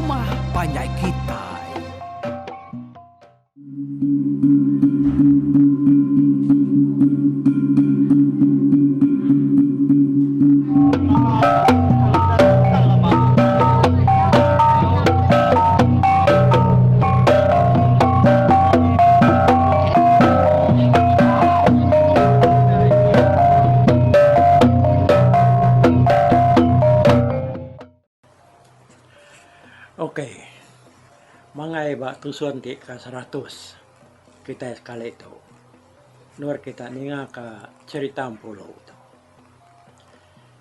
rumah panjai kitai. Ok. Mangai ba tusun ti ke 100 kitai sekali tu. Endur kita ninga ka cherita Empulu tu.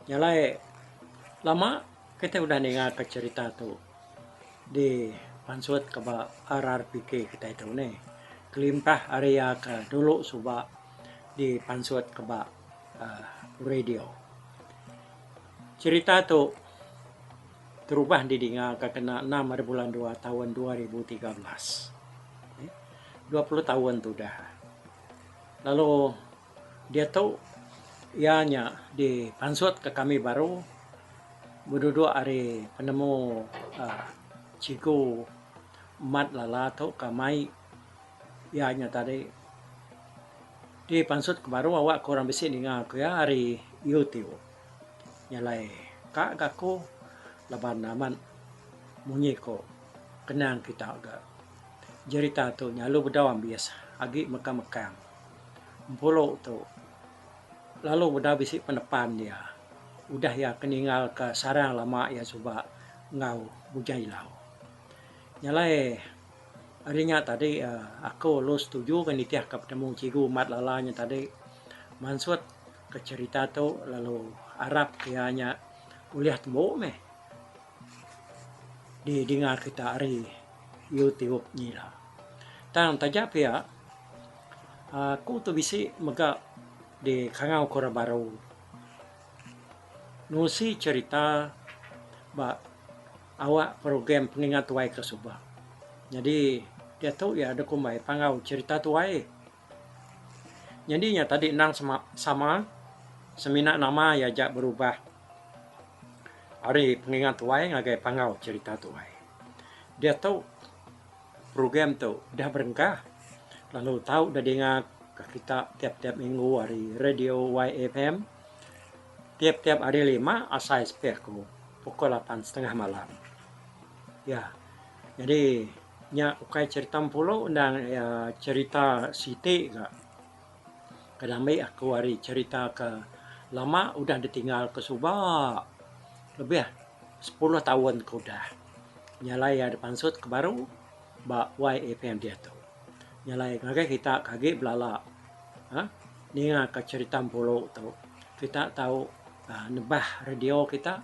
Nya alai lama kitai udah ninga ka cherita tu di pansut ka ba RRPK kitai tu nih. Kelimpah ari iya ke dulu suba di pansut ka ba uhh radio. Cherita tu terubah didinga ka kena enam hari bulan dua taun 2013. 20 taun tu udah. Lalu diatu iya nya dipansut ka kami baru beduduk ari penemu uhh Cikgu Mat Lala tu ka mai iya nya tadi dipansut ka baru awak ka orang bisi ninga ku iya ari YouTube. Nya alai ka ga aku laban amat munyi ko kenang kita ga jerita tu nyalu bedau ambis agi mekang-mekang. Empulu tu lalu bedau bisi penepan iya udah iya ke ninggal ka sarang lama iya suba enggau Bujang Ilau. Nya alai ari nya tadi aku lalu setuju ke nitih ka petemu Cikgu Mat Lala nya tadi mansut ke cherita tu lalu arap ke iya nya ulih tembu meh didinga kita ari YouTube nyila. Tang taja pia aku tu bisi mega dikangau ke orang baru nusi cherita ba awak program pengingat tuai ke suba. Nyadi diatu iya deka kumbai panggau cherita tuai. Nyadi nya tadi endang sama semina nama iya aja berubah ari pengingat tuai ngagai panggau cherita tuai. Diatu program tu udah berengkah lalu tau da dinga ka kita tiap-tiap minggu ari radio YFM tiap-tiap hari lima asai sepik ku pukul lapan setengah malam. Ya nyadi Nya ukai cherita empulu endang iya cherita siti ga. Ke diambi aku ari cherita ke lama udah ditinggal ke suba lebih sepuluh taun ke udah. Nya alai iya dipansut ke baru ba YAPM diatu. Nya alai ngagai kita ke agi belala uhh ninga ka cherita empulu tu kita tau uhh nebah radio kita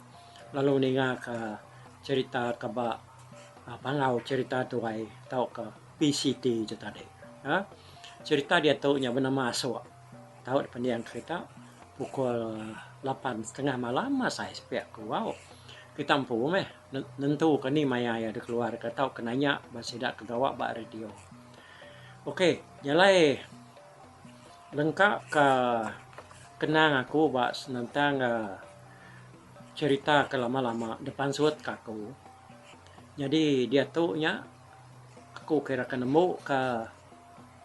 lalu ninga ka cherita ke ba. Panggau cherita tuai tauka PCT tu tadi. Aa cherita diatu nya benama Asok. Tau dipending kita pukul lapan setengah malam asai sepik ku au. Kita empu meh nentu ke ni maya iya dikeluarka tauka nanya ba sida ke gawa ba radio. Okey nya alai lengka ka kenang aku ba senentang cherita ke lama-lama dipansut ka aku. Nyadi diatu nya aku kira ke nemu ka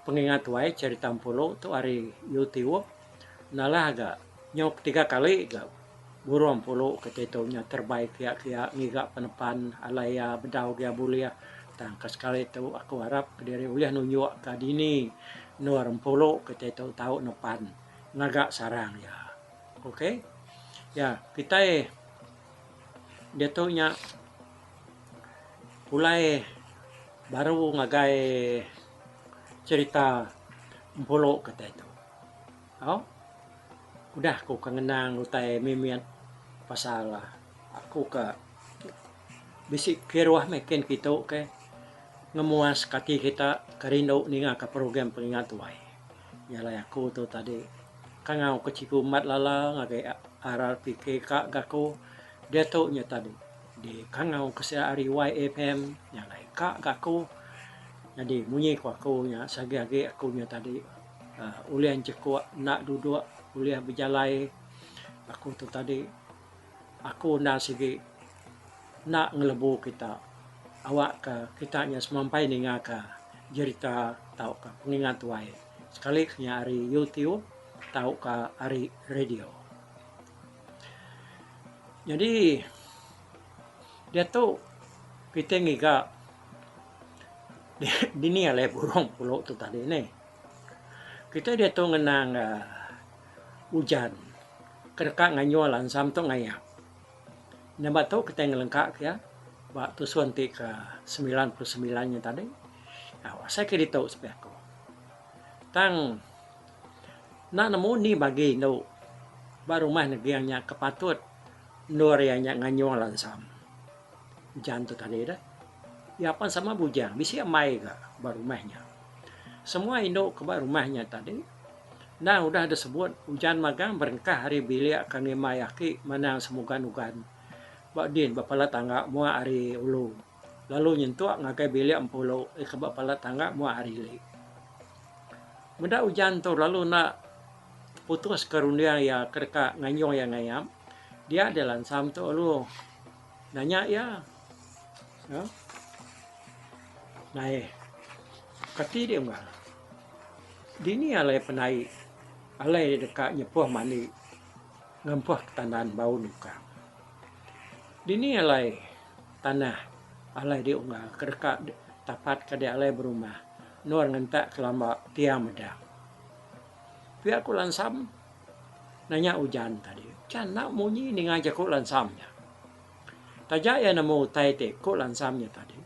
pengingat tuai cherita Empulu tu ari YouTube nalah ga nyau ketiga kali ga burung Empulu ke ti nya terebai kiya-kiya ngiga penepan alai iya bedau iya bulih tang ke sekali tu aku arap kediri ulih nunjuk ka dini endur Empulu ke ti tau nepan ngaga sarang iya. Ok ya kitai. Diatu nya pulai baru ngagai cherita empulu kitai tu. Au udah ku ke ngenang utai mimit pasal aku ke bisi kiruh meh kin kitu ke ngemuas ke ati kita ke rindu ninga ka program pengingat tuai. Nya alai aku tu tadi kangau ke Cikgu Mat Lala ngagai RRPK ka ga aku diatu nya tadi di kangau ke sia ari YFM nya alai ka ga aku nyadi munyi ku aku nya sagi agi aku nya tadi uhh ulih enchekuk enda duduk ulih bejalai aku tu tadi aku enda sigi enda ngelebu kita. Awakka kita nya semampai ningaka jerita tauka pengingat tuai sekali ke nya ari YouTube tauka ari radio. Nyadi diatu kitai ngiga dini alai burung pulo tu tadi nih. Kitai diatu ngenang uhh ujan ke deka nganyul lansam tu ngayap. Nyaba tu kitai ngelengka ke iya ba tusun ti ke 99 nya tadi. Au asai ke ditu sepi aku. Tang enda nemu ni bagi endu ba rumah neging nya ke patut endur iya nya nganyung lansam. Ujan tu tadi deh. Iya pan sama bujang bisi ambai ga ba rumah nya. Semua indu ke ba rumah nya tadi Endang udah disebut, ujan magang berengkah ari bilik ke ngimbai aki manang semugan-ugan ba din ba pala tangga mua ari ulu lalu nyentuk ngagai bilik empulu ke ba pala tangga mua ari ili. Meda ujan tu lalu enda teputuska runding iya ke deka nganjung iya ngayap, dia deh lansam tu lalu nanya iya. Nai kati deh unggal. Dini alai penai alai deka nyepuh mandi ngempuh tandan bau nukang. Dini alai tanah alai diunggal ke deka tapat ke dek alai berumah endur ngentak kelamba tiang meda. Pia ku Lansam nanya ujan tadi. Ujan enda munyi ninga jaku Lansam nya. Taja iya nemu utai ti ku Lansam nya tadi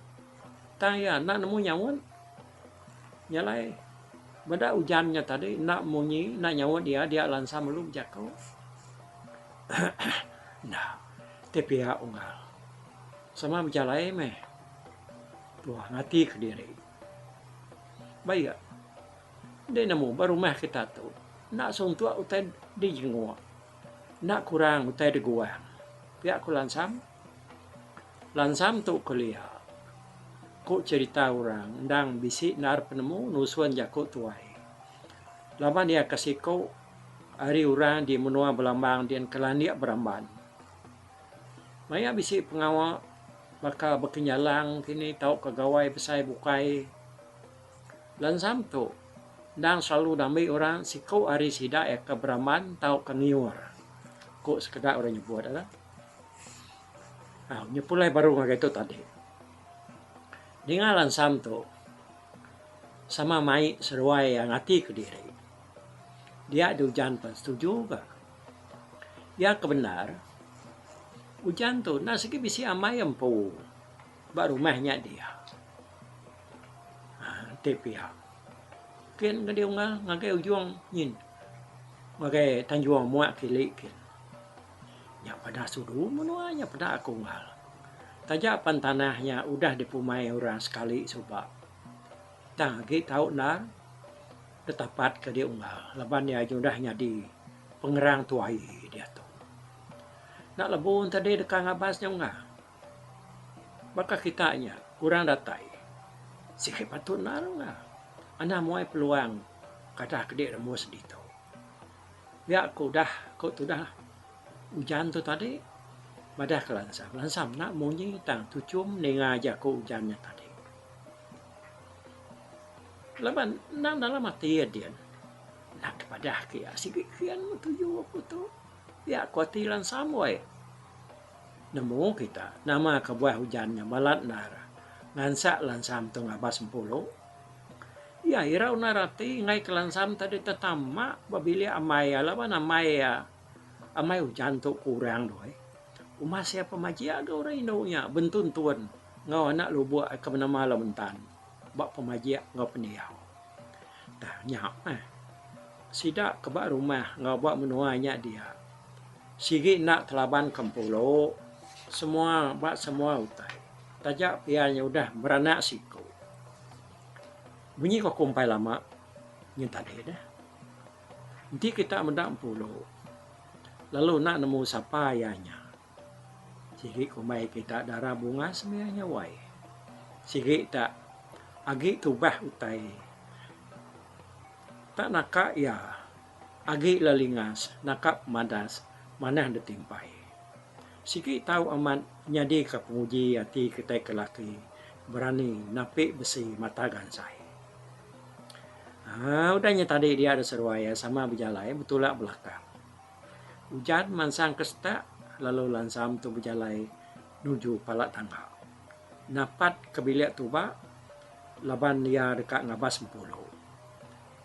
tang iya enda nemu nyaut. Nya alai meda ujan nya tadi enda munyi enda nyaut iya dia lansam lalu bejaku enda ti pia unggal sama bejalai meh tuah ngati kediri. Ba iya enda nemu ba rumah kita tu enda suntuk utai dijenguk enda kurang utai diguang pia ku lansam. Lansam tu kelia, ku cherita orang endang bisi endar penemu nusun jaku tuai. Laban iya ke siku ari orang di menua Belambang din ke landik beramban. Maya bisi pengawa baka bekenyalang kini tauka gawai besai bukai, lansam tu endang selalu diambi orang siku ari sida iya ke beramban tauka ngiur, ku sekeda orang nyebut. Au nya pulai baru ngagai tu tadi. Ninga lansam tu sama mai seruai iya ngati kediri. Dia di ujan pan setuju ga. Iya ke bendar ujan tu enda sigi bisi amai empu ba rumah nya dia. Aaa ti pia. Kin ngagai unggal ngagai ujung nyin ngagai tanjung muak kili kin. Nya padah sudu menua nya peda aku unggal. Taja pan tanah nya udah dipumai orang sekali suba tang agi tau endar ditapatka dia unggal laban iya udah nyadi pengerang tuai diatu. Enda lebu enti deka ngabas nya unggal. Baka kita nya kurang datai sigi patut endar unggal. Anang muai peluang kadah kedi rembus ditu. Pia ku udah ku tudah ujan tu tadi madah ke lansam. Lansam enda munyi tang tuchum ninga jaku ujan nya tadi. Laban endang dalam ati iya din enda tepadah ke iya sigi kian meh tuju aku tu. Pia ku ati lansam weh. Nemu kita nama kebuah ujan nya balat endar ngansak lansam tu ngabas empulu. Iya irau endar ati enggai ke lansam tadi tetama ba bilik ambai iya laban ambai iya ambai ujan tu kurang doi. Umas iya pemajik ga orang indu nya bentuntun enggau anak lubok ke benama Lementan ba pemajik enggau pendiau. Tang nya meh sida ke ba rumah enggau ba menua nya dia sigi enda telaban ke empulu semua ba semua utai taja pia nya udah beranak siku. Munyi ko aku empai lama nyin tadi deh. Enti kita meda empulu lalu enda nemu sapa iya nya sigi kumbai kita dara bungas meh iya nya wai. Sigi ta agi tubah utai tak naka iya agi lelingas naka pemadas manah ditimpai. Sigi tau amat nyadika penguji ati kitai ke laki. Berani napi besi mata gansai. Haa udah nya tadi dia da seruai iya sama bejalai betulak belakang. Ujan mansang ke setak lalu lansam tu bejalai nuju pala tangga. Napat ke bilik tuba laban iya deka ngabas empulu.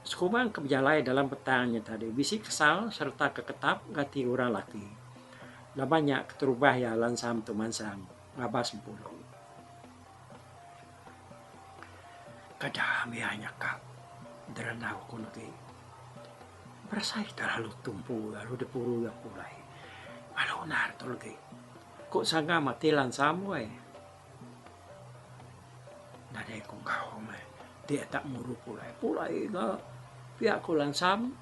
Sekumbang ke bejalai dalam petang nya tadi bisi kesal sereta keketap gati orang laki. Laban nya keterubah iya lansam tu mansang ngabas empulu. Kada mih iya nyakap derandau ku negi. Berasai terlalu tumpu lalu dipuru iya pulai. Malu endar tu legi. Ku sangga mati lansam weh. Nadai ku enggau meh ti atak muru pulai. Pulai ga pia ku lansam.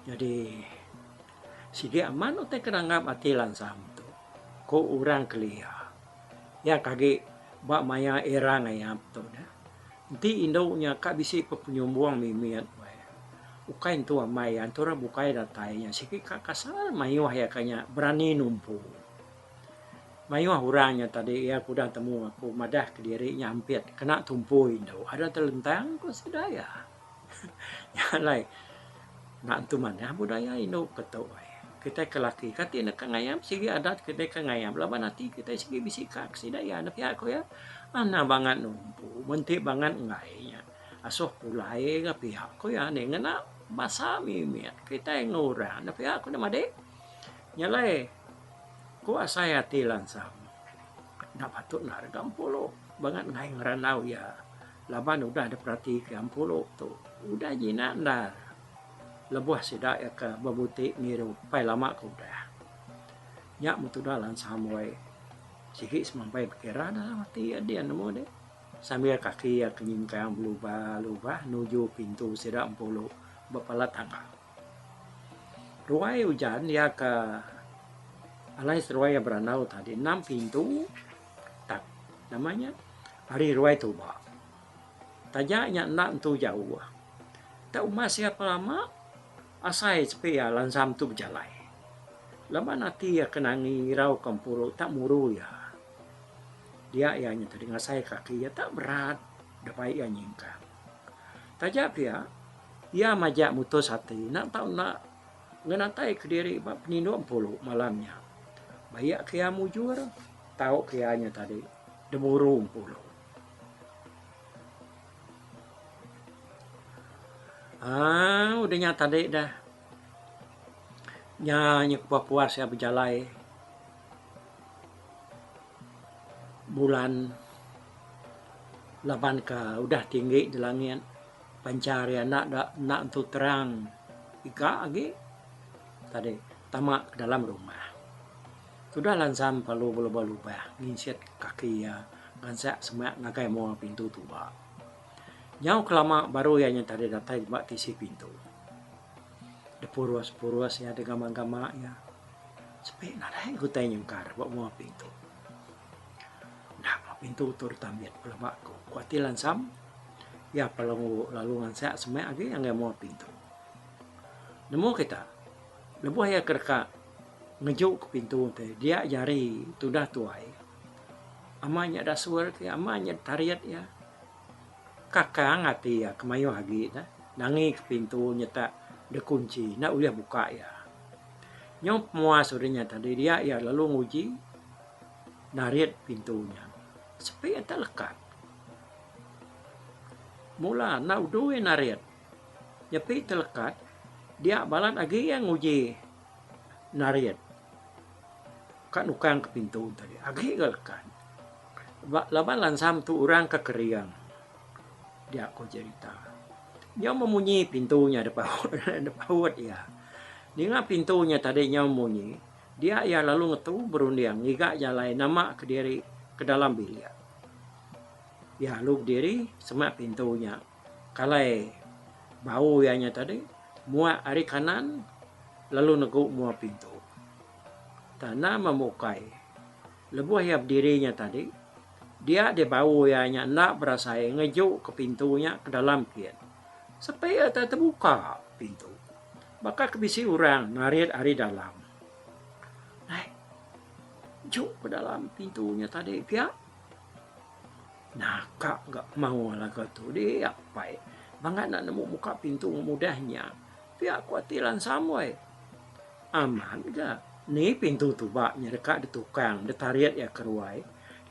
Nyadi sigi amat utai ke nanggap ati lansam tu ku orang kelia. Iya ke agi ba maya era ngayap tu neh. Enti indu nya ka bisi penyumbung mimit weh. Ukai entu amai iya entu orang bukai datai nya sigi ka kasar mayuh iya ka nya berani numpu. Mayuh orang nya tadi iya ke udah temu aku madah kediri nya ampit kena tumpu indu ada telentang ku sida iya. Nya alai enda entu manah budaya indu ke tu ai. Kitai ke laki kati ne ka ngayap sigi adat kitai ke ngayap laban ati kitai sigi bisi ka ke sida iya ne pia ku iya. Anang bangat numpu mun ti bangat enggai nya. Asuh pulai ga pia ku iya nih ngena basa mimit kitai enggau orang ne pia ku ne madik. Nya alai ku asai ati lansam enda patut enda rega empulu bangat enggai ngerandau iya laban udah diperati ke empulu tu udah jinak endar lebuh sida iya ke bebuti ngirup pai lama ke udah. Nya metuda lansam wai sigi semampai bekira dalam ati iya din nemu deh. Sambil kaki iya ke nyingkang belubah-lubah nuju pintu sida empulu ba pala tangga. Ruai ujan iya ke alai seruai iya berandau tadi enam pintu tak nama nya ari ruai tuba. Taja nya enda entu jauh. Tak umas iya pelama asai sepi iya lansam tu bejalai. Laban ati iya ke nangi irau ke empuru tak muru iya. Dia iya nya tadi ngasai kaki iya tak berat deka iya nyingkang. Taja pia, iya majak mutus ati enda tau enda ngenatai kediri ba peninduk empulu malam nya. Baik ke iya mujur tau ke iya nya tadi diburu empulu. Aaa udah nya tadi dah nya nya kepuas-puas iya bejalai. Bulan laban ka udah tinggi di langit panchar iya enda da enda entu terang iga agi tadi tama ke dalam rumah. Tudah lansam perlu belubah-lubah nginsit kaki iya ngansak semak ngagai mua pintu tuba. Nyau kelama baru iya nya tadi datai ba tisi pintu. Dipurus-purus iya digama-gama iya. Sepi nadai ga utai nyengkar ba mua pintu. Enda meh pintu tu ditambit pelaba ku. Ku ati lansam, iya perlu lalu ngansak semak agi ngagai mua pintu. Nemu kita, lebuh iya ke deka ngeju ke pintu ti dia jari tudah tuai. Ama nya dasur ke ama nya tarit iya. Kakang ati iya ke mayuh agi ne nangi ke pintu nyetak dikunchi enda ulih buka iya. Nyau pemuas udah nya tadi dia iya lalu nguji narit pintu nya. Sepi enta lekat. Mula enda udu iya narit. Nyepi te lekat dia balat agi iya nguji narit ka nukang ke pintu tadi agi ga lekat. Ba laban lansam tu orang ke kering dia ko jerita. Nyau memunyi pintu nya depaut iya. Ninga pintu nya tadi nyau munyi, dia iya lalu ngetu berunding ngiga jalai nama kediri ke dalam bilik. Iya lalu bediri semak pintu nya. Kalai bau iya nya tadi muak ari kanan lalu negu mua pintu. Tang enda memukai. Lebuh iya bediri nya tadi, dia deh bau iya nya enda berasai ngeju ke pintu nya ke dalam kin. Sepi iya te tebuka pintu. Baka ke bisi orang narit ari dalam. Ai, juk ke dalam pintu nya tadi pia. Naka ga mawa laga tu dih apai. Bangat enda nemu muka pintu mudah nya. Pia ku ati Lansam weh. Amat ga ni pintu tuba nya deka ditukang ditarit iya ke ruai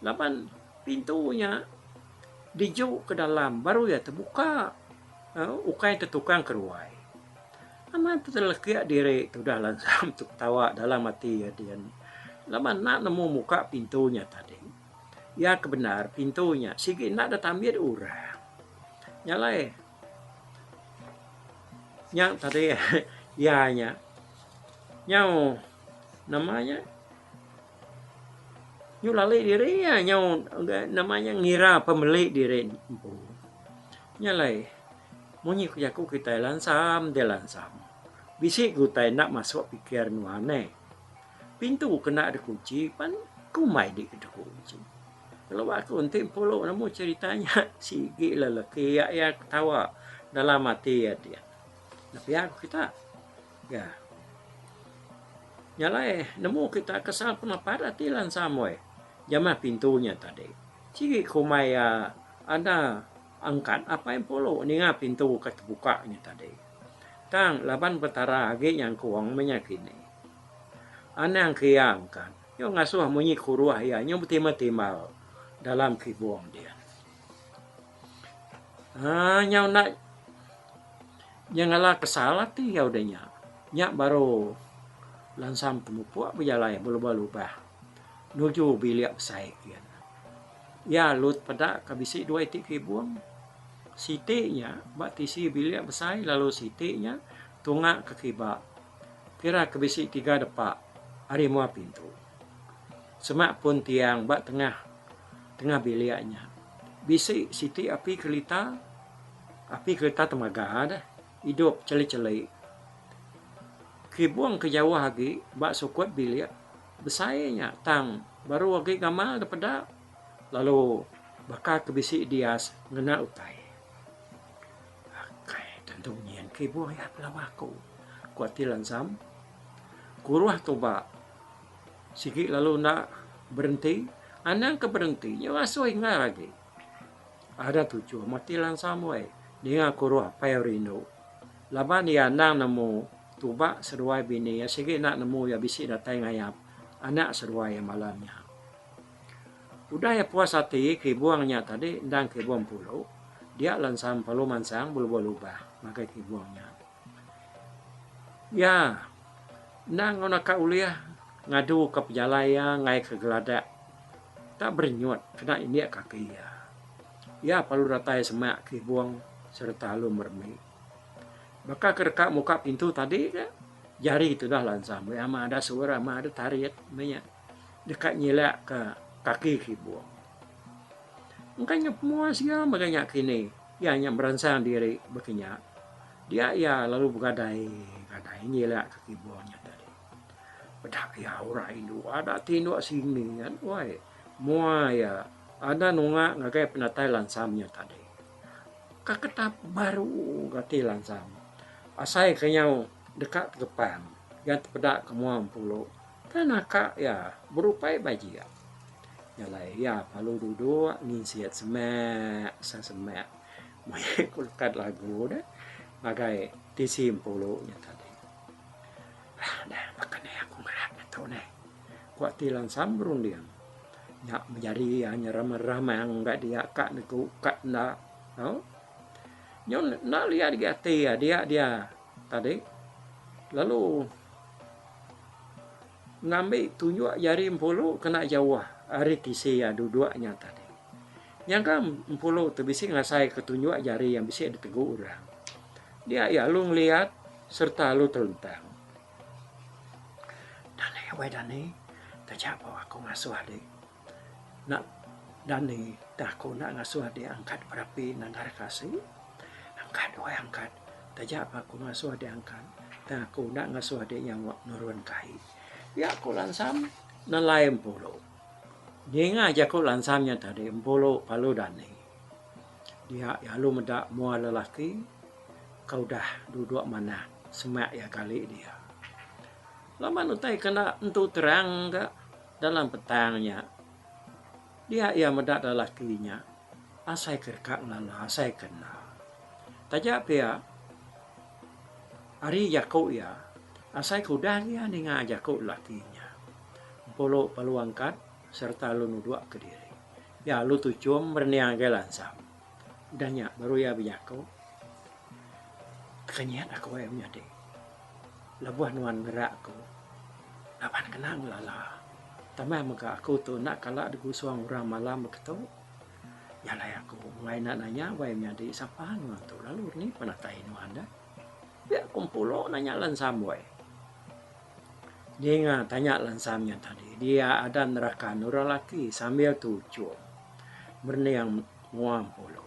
laban pintu nya diju ke dalam baru iya tebuka ukai tetukang ke ruai. Amat telekik diri tudah Lansam tu ketawa dalam ati iya din laban enda nemu muka pintu nya tadi. Iya ke bendar pintu nya sigi enda deh tambit orang. Nya alai nya tadi iya nya nyau nama nya nyu lali diri iya nyau nama nya ngira pemeli diri empu. Nya alai munyi ku jaku kitai lansam deh lansam bisi ke utai enda masuk pikir nuan neh. Pintu kena dikunchi pan kumbai di dikunchi. Lalu aku enti empulu nemu cherita nya sigi lelaki iya iya ketawa dalam ati iya ti. Pia ku kita ga. Nya alai nemu kita kesal penepat ati lansam weh jamah pintu nya tadi. Sigi kumbai iya anda angkat apai empulu ninga pintu ke tebuka nya tadi. Tang laban Petara agi nyangkung meh nya kini. Anang ke iya angkat, nyu ngasuh munyi kuruh iya nyu betimbal-timbal dalam kibung din. Aaa nyau enda nyengala kesal ati iya udah nya. Nya baru lansam temupuk bejalai belubah-lubah nuju bilik besai kin. Iya lut peda ke bisi dua iti kibung. Siti nya ba tisi bilik besai lalu siti nya tunga ke kiba. Kira ke bisi tiga depa ari mua pintu. Semak pun tiang ba tengah tengah bilik nya bisi siti api kelita, api kelita temaga deh idup cheli-cheli. Kibung ke jauh agi ba sukut bilik besai nya tang baru agi gamal dipeda lalu baka ke bisi dias ngena utai. Akai tentu nyin kibung iya pelawa aku, ku ati Lansam. Kuruh tuba sigi lalu enda berenti, anang ke berenti nyau asuh ingar agi. Ada tuchum ati Lansam weh ninga kuruh apai rindu laban iya endang nemu tuba seduai bini iya sigi enda nemu iya bisi datai ngayap anak seduai iya malam nya. Udah iya puas ati kibung nya tadi endang kibung pulu, dia lansam perlu mansang belubah-lubah ngagai kibung nya. Iya endang enggau naka ulih ngaduka pejalai iya ngaika geladak tak berenyut kena indik kaki iya. Iya perlu datai semak kibung sereta lalu meremi. Baka ke deka muka pintu tadi ke, jari tudah lansam meh ama ada suar ama ada tarit meh nya. Deka nyilak ka kaki kibung. Engka nya pemuas iya mega nya kini iya nya meransang diri baka nya. Dia iya lalu begadai gadai nyilak ka kibung nya tadi. Peda iya orang indu ada ti indu sini wai mua iya ada nunga ngagai penatai lansam nya tadi. Ka ketap baru ga ti lansam asai ke nyau deka tegepang iya tepeda ke mua empulu. Ka naka iya berupai bajik. Nya alai iya lalu duduk nginsit semak sesemak meh ku lekat lagu deh ngagai tisi empulu nya tadi. Bah deh baka ni aku ngerat ne tu neh ku ati lansam berunding. Nya mejari iya nyeramang-ramang ga dia ka negu ka enda tau. Nyau enda liat agi ati iya dia dia tadi lalu ngambi tunjuk jari empulu kena jauh ari tisi iya duduk nya tadi. Nyangka empulu tu bisi ngasai ke tunjuk jari iya bisi ditegu orang. Dia iya lalu ngeliat sereta lalu telentang. Dani weh dani taja ba aku ngasuh adi enda dani tang aku enda ngasuh adi angkat berapi nanggar kasi. Angkat weh angkat taja pa aku ngasuh adi angkat tang aku enda ngasuh adi nyawa nurun ke ai. Pia ku Lansam nelai empulu. Ninga jaku Lansam nya tadi empulu lalu dani. Dia iya lalu meda mua lelaki ke udah duduk manah semak iya gali dia. Laban utai ke enda entu terang ga dalam petang nya dia iya meda lelaki nya. Asai ke deka ngelala asai ke enda. Taja pia ari jaku iya asai ke udah iya ninga jaku lelaki nya. Empulu lalu angkat sereta lalu nuduk kediri. Iya lalu tuchum merening ngagai Lansam. Udah nya baru iya bejaku, Tekenyit aku ai menyadi lebuh nuan ngerak aku laban kena ngelala. Tambah mega aku tu enda kala digusung orang malam beketu. Nya alai aku enggai enda nanya wai menyadi sapa nuan tu lalu ni penatai nuan deh. Pia ku Empulo nanya Lansam wai. Ninga tanya Lansam nya tadi dia ada nerakan orang laki sambil tuchum merening mua Empulo.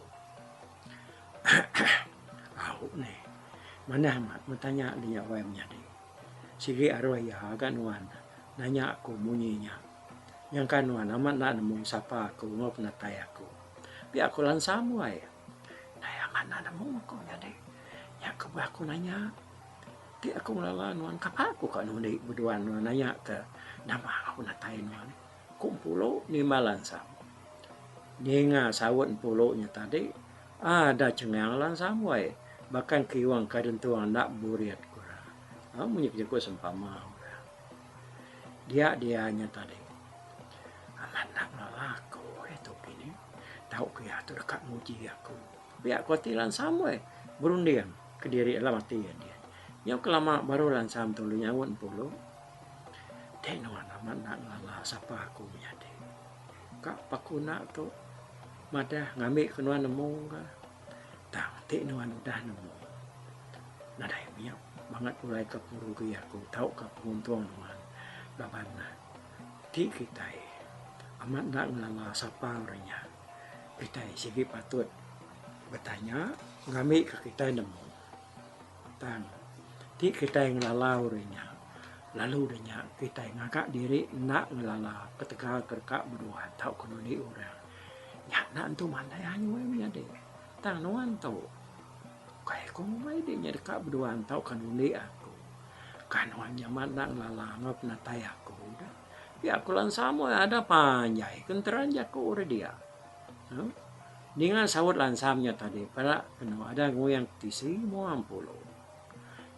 Au neh manah amat mun tanya dinya wai menyadi. Sigi aruh iya ga nuan nanya aku munyi nya. Nyangka nuan amat enda nemu sapa aku enggau penatai aku. Pia ku Lansam wai. Ndai amat enda nemu aku nyadi. Nya kebuah aku nanya. Ti aku ngelala nuan kapa aku ka nundi beduan nuan nanya ke nama enggau penatai nuan. Ku Empulo nimbal Lansam. Ninga saut Empulo nya tadi ada chengang Lansam wai. Baka engkiung ka dentung enda burit ku orang. Munyi ke jaku sempama orang. Dia dia nya tadi. Amat enda ngelala aku eh tu kini. Tau ke iya tu deka nguji aku. Pia ku ati Lansam weh berunding kediri dalam ati iya din. Nyau ke lama baru Lansam tu lalu nyaut Empulu. Ti nuan amat enda ngelala sapa aku menyadi. Ka paku enda tu madah ngambi ke nuan nemu ka. Tang ti nuan udah nemu nadai mih bangat pulai ke pengerugi aku tauka penguntung nuan laban ti kitai amat enda ngelala sapa orang nya kitai sigi patut betanya ngambi ka kitai nemu. Tang ti kitai ngelala orang nya lalu udah nya kitai ngaga diri enda ngelala ketegal ke deka beduan tauka nundi orang. Nya enda entu mandai anyui menyadi. Tang nuan tu ukai ku ngumbai dek nya deka beduan tauka nundi aku. Ka nuan nya amat enda ngelala enggau penatai aku deh. Pia ku Lansam weh ada panjai kenteran jaku ri dia. Uhh ninga saut Lansam nya tadi peda kenu ada nguyang tisi mua Empulo.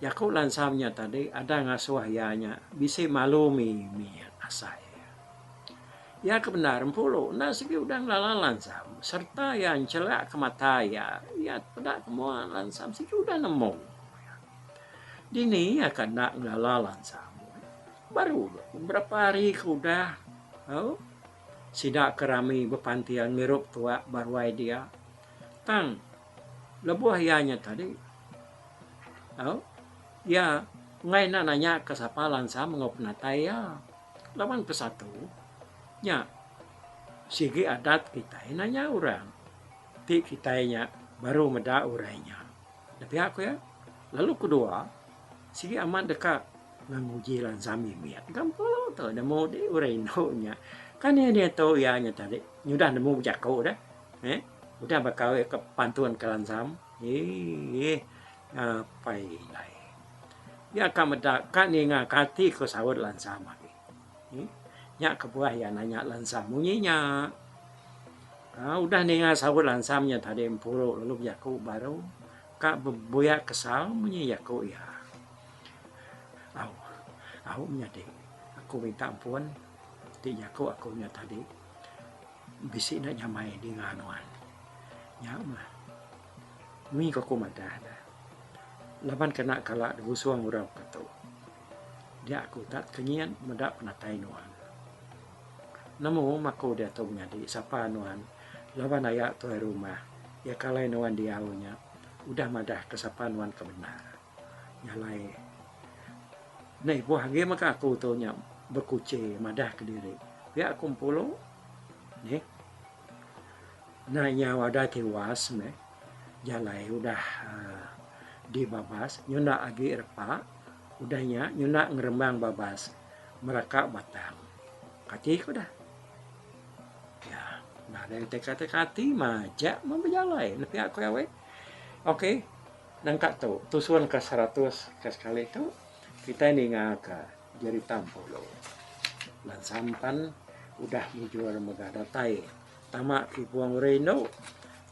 Jaku Lansam nya tadi ada ngasuh iya nya bisi malu mimit asai. Iya ke bendar Empulu enda sigi udah ngelala Lansam sereta iya enchelak ke mata iya, iya peda ke mua Lansam sigi udah nemu. Dini iya ke enda ngelala Lansam. Baru beberapa hari ke udah au sida ke rami bepantil ngirup tuak ba ruai dia. Tang lebuh iya nya tadi au iya enggai enda nanya ke sapa Lansam enggau penatai iya. Laban pesatu nya sigi adat kitai nanya orang ti kitai nya baru meda orang nya. Da pia ku iya. Lalu kedua sigi amat deka nguji lansam mimit ga empu tu nemu di orang indu nya. Kan iya diatu iya nya tadi nyudah nemu bejaku deh eh udah baka ke pantun ke lansam eeh apai indai. Iya ka meda ka ninga ka ati ku saut Lansam agi. Nya kebuah iya nanya Lansam munyi nya. Aaa udah ninga saut Lansam nya tadi empuru lalu bejaku baru ka bebuya kesal munyi jaku iya. Au au menyadi aku minta ampun ti jaku aku nya tadi bisi enda nyamai dinga nuan. Nya mah. Mih ku aku madah ne laban kena kala digusung orang ke tu. Dia aku tak tekenyit meda penatai nuan. Nemu aku diatu menyadi sapa nuan laban aya tuai rumah iya ke alai nuan diau nya udah madah ke sapa nuan ke bendar. Nya alai enda ibuh agi mega aku tu nya bekuchi madah kediri. Pia aku empulu nih. Enda nyau ada tiwas meh jalai udah dibabas nyunda agi repa udah nya nyunda ngerembang babas meraka batang. Kati ku dah. Ya nadai utai kati kati majak meh bejalai ne pia ku iya weh. Ok nangka tu tusun ke seratus ke sekali tu kitai ninga ka jerita Empulu. Lan sampan udah mujur mega datai. Tama kibung rindu.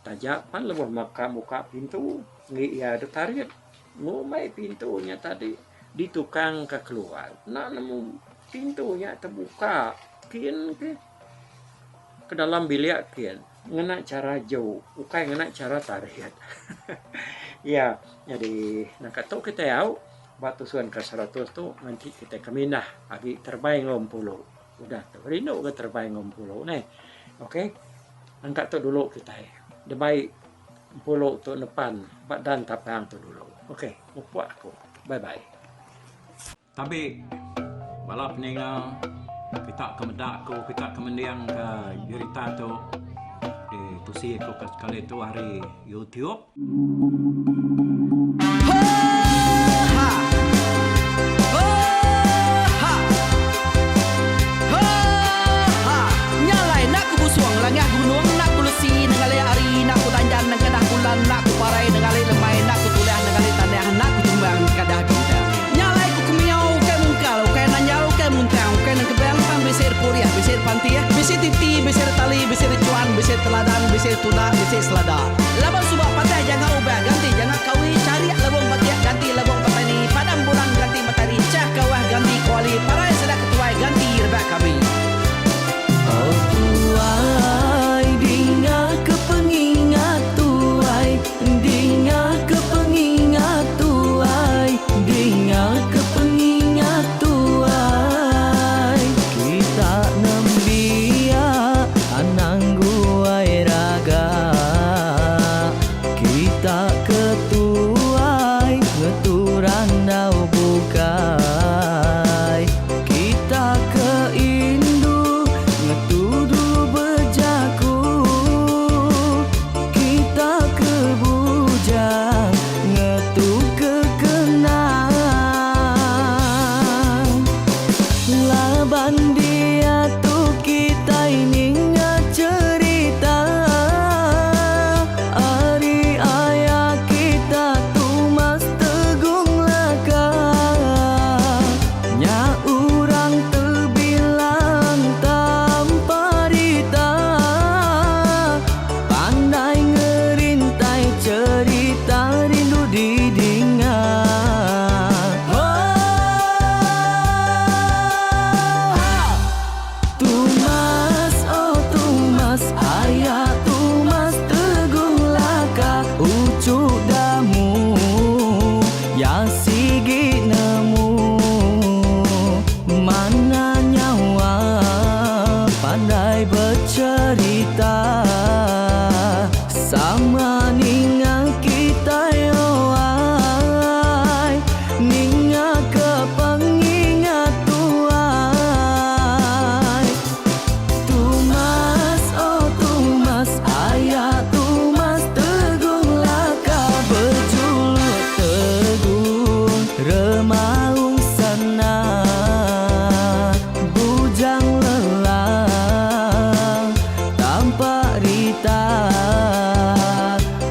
Taja pan lebuh meka muka pintu enggi iya deh tarit ngumbai pintu nya tadi ditukang ka keluar. Enda nemu pintu nya tebuka kin ke ke dalam bilik kin ngena chara ju ukai ngena chara tarit. Iya nyadi naka tu kitai au ba tusun ke seratus tu nganti kitai ke mindah agi terebai enggau empulu. Udah tu rindu ga terebai enggau empulu neh. Ok nangka tu dulu kitai debai empulu tu nepan ba dan tapang tu dulu. Ok mupuk aku. Bye bye. Tabi bala peninga kita ke meda aku kita ke mending ka jerita tu ditusi aku ke sekali tu ari YouTube. Laban suba patah janga ubah ganti janga kawi charik lebung batik ganti lebung petani padam bulan ganti matari chah kawah ganti kuali parai sida ketuai ganti rebak kami. Oh tuai dinga ke pengingat tuai dinga ke pengingat tuai dinga ke pengingat tuai kita nembiak anang guai raga kita ke tuai ngetu randau bukai kita ke indu ngetu dulu bejaku kita ke bujang ngetu ke kenang laban diatu kitai ninga cherita ari aya kita Tumas Tegung Laka nya urang tebilang tanpa rita pandai ngerintai cherita rindu didinga. Tumas oh Tumas aya Tumas Tegung Laka uchu damu ya sigi nemu mana nyawa pandai becherita sama ninga kitai oh ai ninga ke pengingat tuai Tumas oh Tumas aya Tumas Tegung Laka bejuluk Tegung Remaung Sana Bujang Lelang Tampak Rita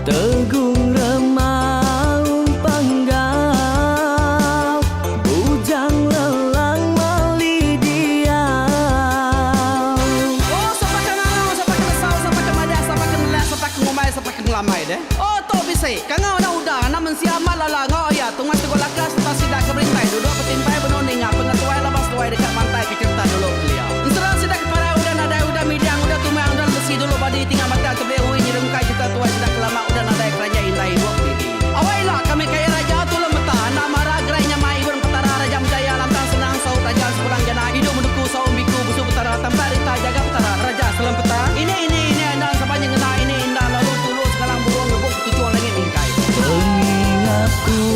Tegung Remaung Panggau Bujang Lelang Mali Diau. Oh sapa ke ngangau sapa ke nesau sapa ke madah sapa ke nelak sapa ke ngumbai sapa ke ngelamai deh. Oh tu bisi kangau anak uda anak mensia amat lala enggau aya Tumas Teguh Laka sereta sida ke berintai duduk betimpai benung ninga pengetuai laban seduai deka mantai ke cherita dulu kelia. Ensera sida ke parai udah nadai udah midang udah tumang udah lemesi dulu badi tinggal mata tebeli ui nyerungkai cherita tuai sida ke lama udah nadai keranjai indai ibuk didi. Awai ila kami kaya raja tulung meta enda mara gerai nyamai ibun petara raja menjaya lantang senang saut raja sepulang jana idup menduku saum biku busu petara tampak rita jaga petara raja selem peta ini ini ini enda sapa nyengena ini inda lalu tulu segalang burung ngebuk ketuchung langit mingkai. Pengingat ku.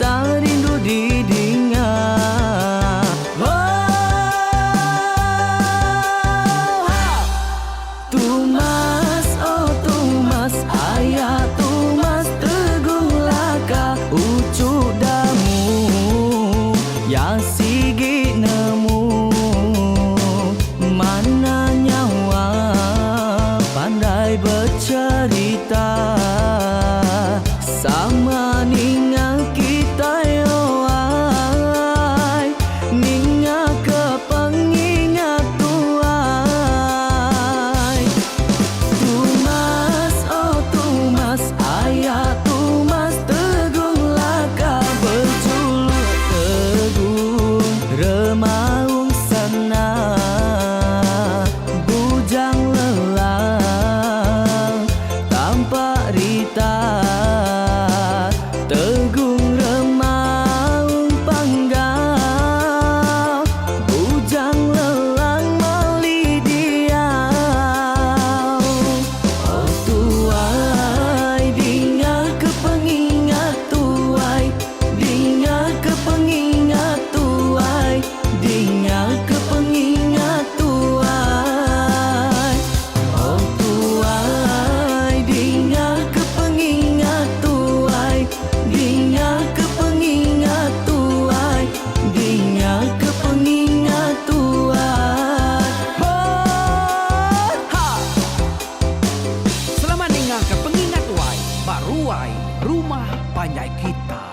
cherita rindu didinga. Oh, ha! Tumas, oh Tumas, aya Tumas Teguh Laka uchu damu ya sigi nemu mana nyawa pandai becherita sama ninga kitai oh ai ninga ke pengingat tuai. Tumas, oh Tumas, aya Tumas Teguh Laka bejuluk Teguh Remaung Sana Bujang Lelang Tampak Rita Tegung Remaung Panggau Bujang Lelang Mali Diau. Oh tuai dinga ke pengingat tuai, dinga ke pengingat tuai, dinga ke pengingat tuai. Oh tuai dinga ke pengingat tuai, dinga ke pengingat tuai, dinga ke pengingat tuai. Oh Ha! Selamat ninga ke pengingat tuai ba ruai rumah panjai kita.